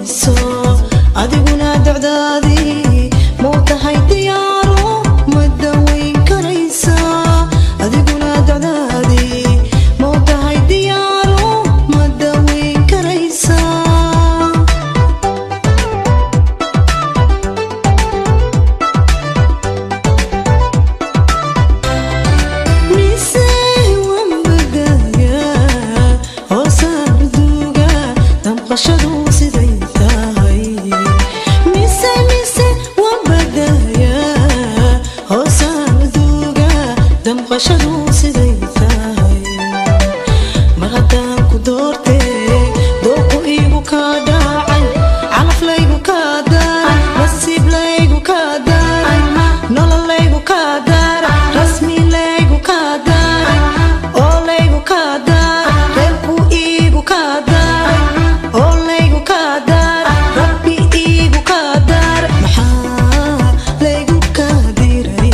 Doonayso adiguna docdaadii muu tahay diyaaro, ma daweyn karaysaa? Adiguna docdaadii muu tahay diyaaro, ma daweyn karaysaa? Mise waan bagayaa hoosaan duuga damqashadu siday tahay? Mise waan bagayaa hoosaan duuga damqashadu siday tahay? Mar haddaan ku doortee, dooqu iigu kaa dhacay, calaf laygu kaa daray, nasiib laygu kaa daray, nolol laygu kaa daray, rasmi laygu kaa daray, oo laygu kaa daray, reerku iigu kaa daray, oo laygu kaa daray, Rabbi iigu kaa daray, maxaa laygu kaa diray?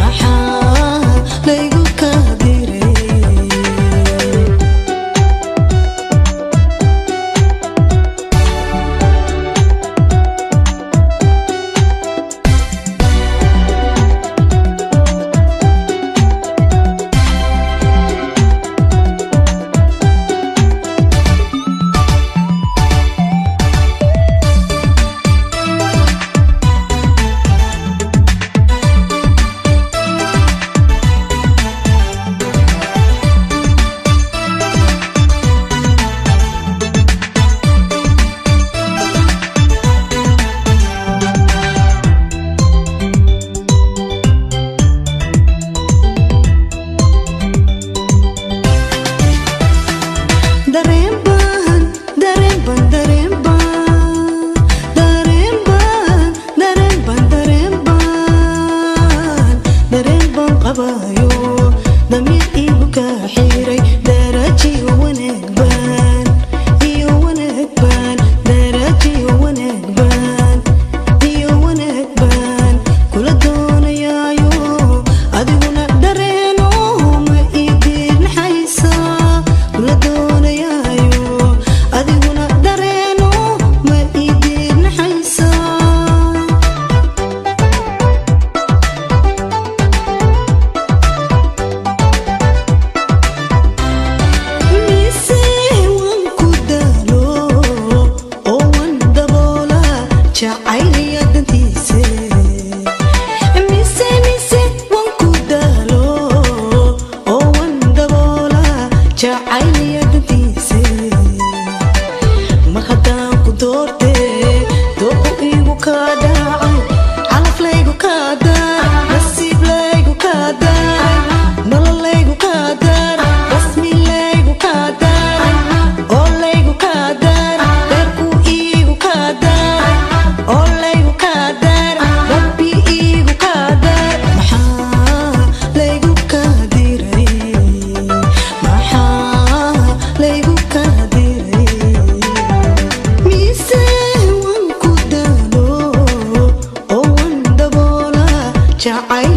Maxaa laygu kaa diray? Dareen baan, dareen baan, dareen baan, dareen baan, dareen baan, dareen baan, dareen baan qabayo, damiir iigu kaa xiray, darajiyo wanaag baan, iyo wanaag baan, darajiyo wanaag baan, iyo wanaag baan kula doonayaayo. Adiguna dareeno ma ii diirnaxaysaa? Kula doonayaayo, adiguna dareeno ma ii diirnaxaysaa? Mise waan ku daalo oo waan daboola jacayliya dantiise? Mise waan ku daalo oo waan daboola jacayliya dantiise? Mar haddaan ku doortee, dooqu iigu kaa dhacay, calaf laygu kaa daray, nasiib laygu kaa daray, nolol laygu kaa daray, rasmi laygu kaa daray, oo laygu kaa daray, reerku iigu kaa daray, oo laygu kaa daray, Rabbi iigu kaa daray, maxaa laygu kaa diray? Maxaa laygu kaa diray? Mise waan ku daalo oo waan daboola jacayl